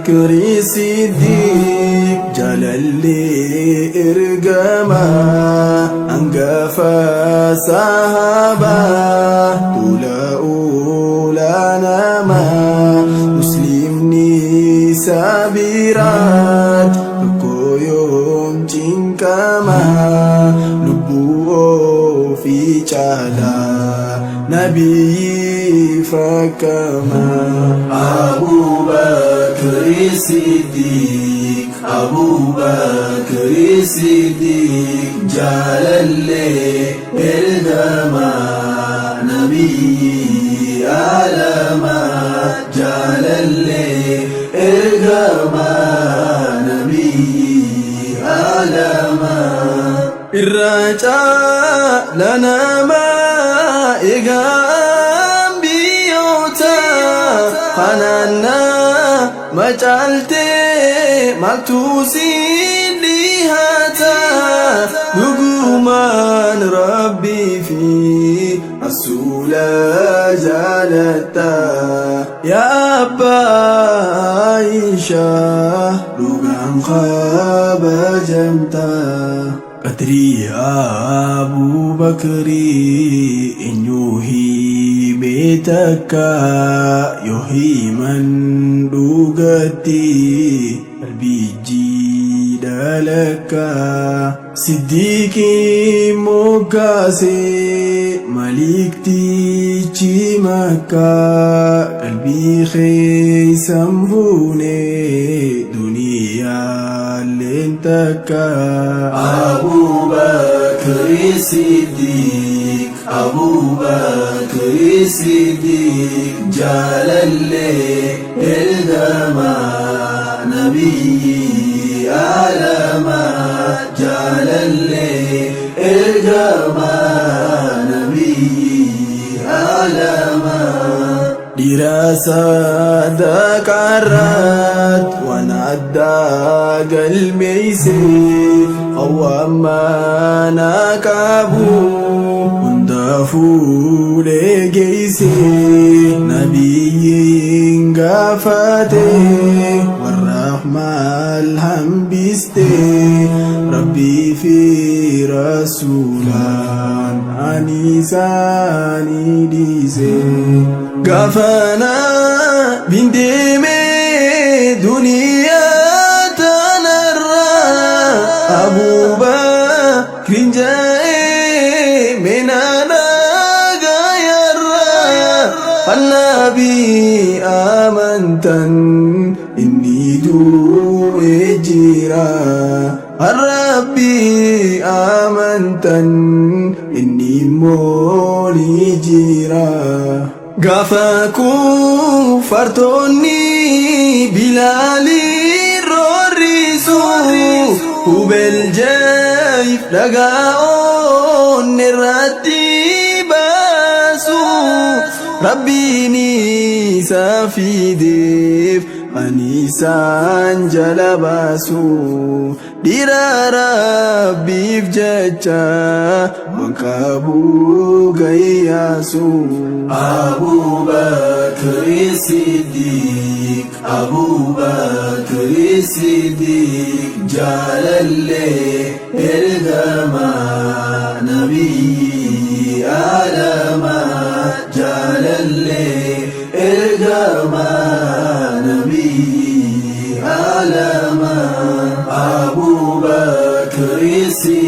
Bakri Siddiq jaalallee ergamaa hangafa sahabaa tola oolaa namaa muslimni sabiraat tokko yoom cinqamaa lubbuu ofii caalaa nabiyyi fakkamaa. Abu Bakri Siddiq Abu Bakri Siddiq jaalallee ergamaa nabiyyi alamaa jaalallee ergamaa nabiyyi alamaa. Irra caala namaa egaan biyyoota kanaannaa macaaltee maaltu siin dhihaata dhugumaan rabbii fi rasuula jaalatta yaa abbaa Aishaa dhugaan kabajamta. Qadrii Abuu Bakrii eenyu himee takka yoo himan dhugatti qalbii jiidha lakka Siddiiqii moggaase maliktichi makkaa qalbii keeysan buune duniyaalleen takka. Abu Bakri Siddiq Abu Bakri Siddiq jaalallee ergamaa nabiyyi alamaa jaalallee ergamaa nabiyyi alamaa. Dhiira sadaqaarrat waan addaa galmeeyse qawwaamana qabu hunda fuudhee geeyse nabiyyiin gaafate warra maal hambiste rabbii fi rasuulaan ani isaanii dhiise. Gaafana bindeeme duniyaa tanarra Abubakrin ja'ee meenaadha gaayarra annabi amantan inni du'e jira Rabbi amantan inni immoo ni jira. Gaafa kufartoonni Bilaaliin roorrisu hubel jayif dhagaa onne irratti baasu Rabbiin isa fideef ani isaan jala baasu Dhiira Rabbiif jecha waan qabu gayyaasu. Abu Bakri Siddiq Abu Bakri Siddiq jaalallee ergamaa nabiyyi alamaa jaalallee ergamaa nabiyyi alamaa Abu Bakri Siddiq.